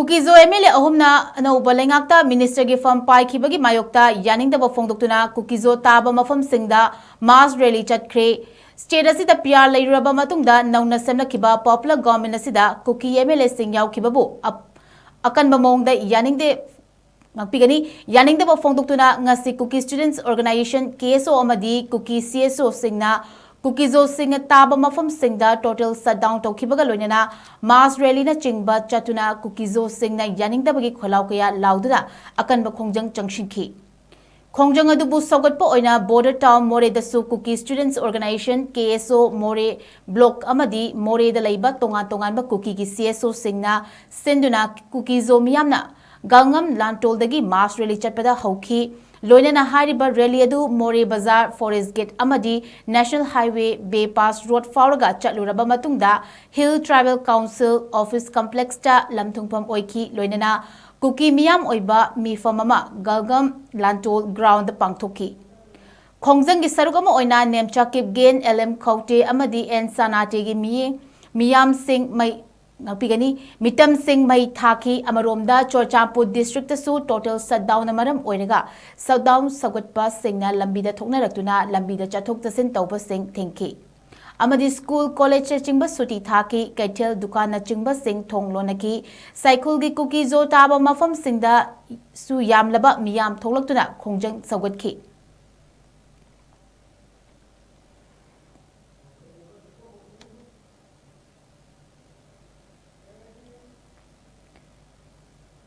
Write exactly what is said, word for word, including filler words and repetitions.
ꯀꯨꯀꯤꯖꯣ M L A ꯑꯍꯨꯝꯅ ꯑꯅꯧꯕ ꯂꯩꯉꯥꯛꯇ ꯃꯤꯅꯤꯁꯇꯔꯒꯤ ꯐꯝ ꯄꯥꯏꯈꯤꯕꯒꯤ ꯃꯥꯌꯣꯛꯇ ꯌꯥꯅꯤꯡꯗꯕ ꯐꯣꯡꯗꯣꯛꯇꯨꯅ ꯀꯨꯀꯤꯖꯣ ꯇꯥꯕ ꯃꯐꯝꯁꯤꯡꯗ ꯃꯥꯁ ꯔꯦꯂꯤ ꯆꯠꯈ꯭ꯔꯦ꯫ ꯁ꯭ꯇꯦꯠ ꯑꯁꯤꯗ ꯄꯤ ꯑꯥꯔ ꯂꯩꯔꯨꯔꯕ ꯃꯇꯨꯡꯗ ꯅꯧꯅ ꯁꯦꯝꯂꯛꯈꯤꯕ ꯄꯣꯄꯨꯂꯔ ꯒꯣꯔꯃꯦꯟ ꯑꯁꯤꯗ ꯀꯨꯀꯤ ꯑꯦꯝ ꯑꯦꯜ ꯑꯦꯁꯤꯡ ꯌꯥꯎꯈꯤꯕꯕꯨ ꯑꯞ-, ꯑꯀꯟꯕ ꯃꯑꯣꯡꯗ ꯌꯥꯅꯤꯡꯗꯦ, ꯉꯥꯛꯄꯤꯒꯅꯤ꯫ ꯌꯥꯅꯤꯡꯗꯕ ꯐꯣꯡꯗꯣꯛꯇꯨꯅ ꯉꯁꯤ ꯀꯨꯀꯤ ꯁ꯭ꯇꯨꯗꯦꯟꯠꯁ ꯑꯣꯔꯒꯅꯥꯏꯖꯦꯁꯟ, ꯀꯦ ꯑꯦꯁ ꯑꯣ, ꯑꯃꯗꯤ ꯀꯨꯀꯤ ꯁꯤ ꯑꯦꯁ ꯑꯣꯁꯤꯡꯅ ꯀꯨꯀꯤꯖꯣꯁꯤꯡꯅ ꯇꯥꯕ ꯃꯐꯝꯁꯤꯡꯗ ꯇꯣꯇꯦꯜ ꯁꯠꯗꯥꯎꯟ ꯇꯧꯈꯤꯕꯒ ꯂꯣꯏꯅꯅ ꯃꯥꯁ ꯔꯦꯂꯤꯅꯆꯤꯡꯕ ꯆꯠꯇꯨꯅ ꯀꯨꯀꯤꯖꯣꯁꯤꯡꯅ ꯌꯥꯅꯤꯡꯗꯕꯒꯤ ꯈꯣꯜꯂꯥꯎ ꯀꯌꯥ ꯂꯥꯎꯗꯨꯅ ꯑꯀꯟꯕ ꯈꯣꯡꯖꯪ ꯆꯪꯁꯤꯟꯈꯤ꯫ ꯈꯣꯡꯖꯪ ꯑꯗꯨꯕꯨ ꯁꯧꯒꯠꯄ ꯑꯣꯏꯅ ꯕꯣꯔꯗꯔ ꯇꯥꯎꯟ ꯃꯣꯔꯦꯗꯁꯨ ꯀꯨꯀꯤ ꯁ꯭ꯇꯨꯗꯦꯟꯠꯁ ꯑꯣꯔꯒꯅꯥꯏꯖꯦꯁꯟ, ꯀꯦ ꯑꯦꯁ ꯑꯣ, ꯃꯣꯔꯦ ꯕ꯭ꯂꯣꯛ ꯑꯃꯗꯤ ꯃꯣꯔꯦꯗ ꯂꯩꯕ ꯇꯣꯉꯥꯟ ꯇꯣꯉꯥꯟꯕ ꯀꯨꯀꯤꯒꯤ ꯁꯤ ꯑꯦꯁ ꯑꯣꯁꯤꯡꯅ ꯁꯤꯟꯗꯨꯅ ꯀꯨꯀꯤꯖꯣ ꯃꯤꯌꯥꯝꯅ ꯒꯥꯡꯉꯝ ꯂꯥꯟꯇꯣꯜꯗꯒꯤ ꯃꯥꯁ ꯔꯦꯂꯤ ꯆꯠꯄꯗ ꯍꯧꯈꯤ꯫ ꯂꯣꯏꯅꯅ ꯍꯥꯏꯔꯤꯕ ꯔꯦꯂꯤ ꯑꯗꯨ ꯃꯣꯔꯦ ꯕꯖꯥꯔ, ꯐꯣꯔꯦꯁ ꯒꯦꯠ ꯑꯃꯗꯤ ꯅꯦꯁꯅꯦꯜ ꯍꯥꯏꯋꯦ ꯕꯦꯄꯥꯁ ꯔꯣꯗ ꯐꯥꯎꯔꯒ ꯆꯠꯂꯨꯔꯕ ꯃꯇꯨꯡꯗ ꯍꯤꯜ ꯇ꯭ꯔꯥꯏꯕꯦꯜ ꯀꯥꯎꯟꯁꯤꯜ ꯑꯣꯐꯤꯁ ꯀꯝꯄ꯭ꯂꯦꯛꯁꯇ ꯂꯝꯊꯨꯡꯐꯝ ꯑꯣꯏꯈꯤ꯫ ꯂꯣꯏꯅꯅ ꯀꯨꯀꯤ ꯃꯤꯌꯥꯝ ꯑꯣꯏꯕ ꯃꯤꯐꯝ ꯑꯃ ꯒꯜꯒꯝ ꯂꯥꯟꯇꯣꯜ ꯒ꯭ꯔꯥꯎꯟꯗ ꯄꯥꯡꯊꯣꯛꯈꯤ꯫ ꯈꯣꯡꯖꯪꯒꯤ ꯁꯔꯨꯛ ꯑꯃ ꯑꯣꯏꯅ ꯅꯦꯝꯆꯥ ꯀꯤꯞꯒꯦꯟ, ꯑꯦꯜ ꯑꯦꯝ ꯈꯧꯇꯦ ꯑꯃꯗꯤ ꯑꯦꯟ ꯁꯅꯥꯇꯦꯒꯤ ꯃꯤꯌꯦ-, ꯃꯤꯌꯥꯝꯁꯤꯡ ꯃꯩ ꯉꯥꯛꯄꯤꯒꯅꯤ꯫ ꯃꯤꯇꯝꯁꯤꯡ ꯃꯩ ꯊꯥꯈꯤ꯫ ꯑꯃꯔꯣꯝꯗ ꯆꯨꯔꯆꯥꯟꯄꯨꯔ ꯗꯤꯁꯇ꯭ꯔꯤꯛꯇꯁꯨ ꯇꯣꯇꯦꯜ ꯁꯠꯗꯥꯎꯟꯅ ꯃꯔꯝ ꯑꯣꯏꯔꯒ ꯁꯠꯗꯥꯎꯟ ꯁꯧꯒꯠꯄꯁꯤꯡꯅ ꯂꯝꯕꯤꯗ ꯊꯣꯛꯅꯔꯛꯇꯨꯅ ꯂꯝꯕꯤꯗ ꯆꯠꯊꯣꯛ ꯆꯠꯁꯤꯟ ꯇꯧꯕꯁꯤꯡ ꯊꯤꯡꯈꯤ꯫ ꯑꯃꯗꯤ ꯁ꯭ꯀꯨꯜ, ꯀꯣꯂꯦꯖꯅꯆꯤꯡꯕ ꯁꯨꯇꯤ ꯊꯥꯈꯤ꯫ ꯀꯩꯊꯦꯜ, ꯗꯨꯀꯥꯟꯅꯆꯤꯡꯕꯁꯤꯡ ꯊꯣꯡ ꯂꯣꯟꯅꯈꯤ꯫ ꯁꯥꯏꯈꯨꯜꯒꯤ ꯀꯨꯀꯤꯖꯣ ꯇꯥꯕ ꯃꯐꯝꯁꯤꯡꯗꯁꯨ ꯌꯥꯝꯂꯕ ꯃꯤꯌꯥꯝ ꯊꯣꯛꯂꯛꯇꯨꯅ ꯈꯣꯡꯖꯪ ꯁꯧꯒꯠꯈꯤ꯫